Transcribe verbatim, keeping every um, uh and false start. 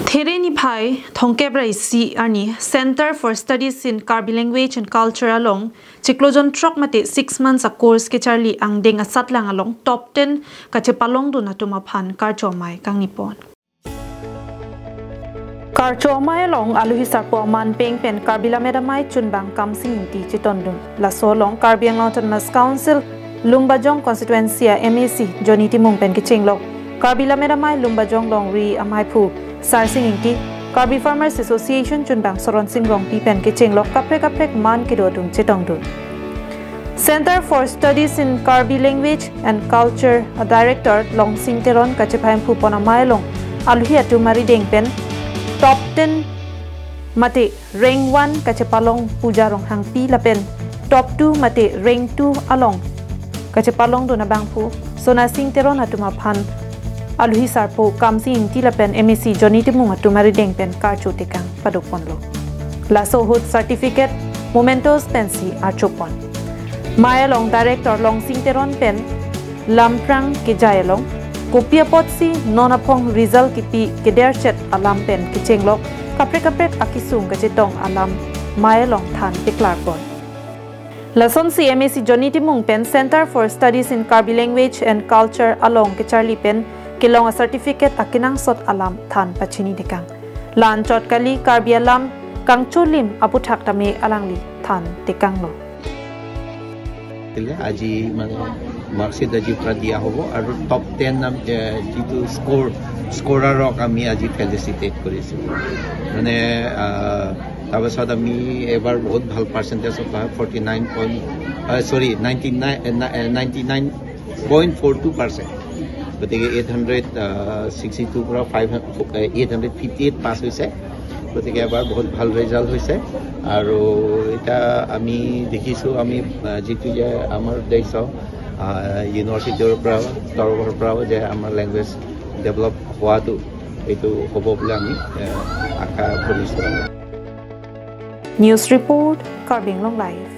There niphai thomkep ra isi arni Center for Studies in Karbi Language and Culture along chiklo jonthrok mate six months a course kecharli angdeng asatlang along top ten kachepalongdun atum aphan karcho amei kangnipon. Karcho amei along aluhi sarpo aman peng pen Karbi Lammet Amei Chunbang Kamsing Ingti chetondun. Laso along Karbi Anglong Autonomous Council Lumbajong Constituency a MAC Johnny Timung pen kechenglok Karbi Lammet Amei Lumbajong Longri ameiphu Sarsing Ingti, Karbi Farmers Association Chunbang Soronsing Rongpi pen kechenglok kaprek kaprek man kedo atum chetongdun. Center for Studies in Karbi Language and Culture a Director Longsing Teron kachephai phupon amei along aluhi atum arideng pen top ten mate rank one kachepalong Puja Ronghangpi lapen top two mate rank two along kachepalongdun abangphu Sonasing Teron atum aphan aluhi sarpo Kamsing Ingti lapen MAC Johnny Timung atum arideng pen karcho tekang padoponlo. Laso ahut certificate, mementos pensi archopon. Amei along Director Longsing Teron pen lamphrang kejai along kopi apotsi non aphong result kipi kederchet alam pen kechenglok kaprek kaprek akesung kachetong alam amei along than paklarpon. Lasonsi MAC Johnny Timung pen Center for Studies in Karbi Language and Culture along kecharli pen kelong a certificate akenangsot alam than pachini tekang. La-anchot kali Karbi alam kangcholim aputhak tame alangli than tekanglo. আছিলে। আজি মানে মাৰ্কশ্বিট আজিৰ পৰা দিয়া হ'ব আৰু top ten নাম, এ, যিটো স্ক'ৰ, স্ক'ৰাৰক আমি আজি ফেলিচিটেট কৰিছোঁ। মানে, আহ, তাৰপাছত আমি এবাৰ বহুত ভাল পাৰ্চেণ্টেজ পায়, ফৰ্টি নাইন পইণ্ট, আহ, চৰি, নাইণ্টি নাইন, এ, না-, এ, ninety nine point four two percent. গতিকে এইট হাণ্ড্ৰেড ছিক্সটি টুৰ পৰা five, eight hundred fifty eight পাছ হৈছে। গতিকে এবাৰ বহুত ভাল ৰিজাল্ট হৈছে। আৰু এতিয়া আমি দেখিছোঁ, আমি, আহ, যিটো যে আমাৰ দেশৰ, আহ, ইউনিভাৰ্চিটিৰ পৰা, তৰফৰ পৰাও যে আমাৰ লেংগুৱেজ ডেভেলপ হোৱাটো, এইটো হ'ব বুলি আমি, আহ, আশা কৰিছোঁ। News report, Karbi Anglong Live.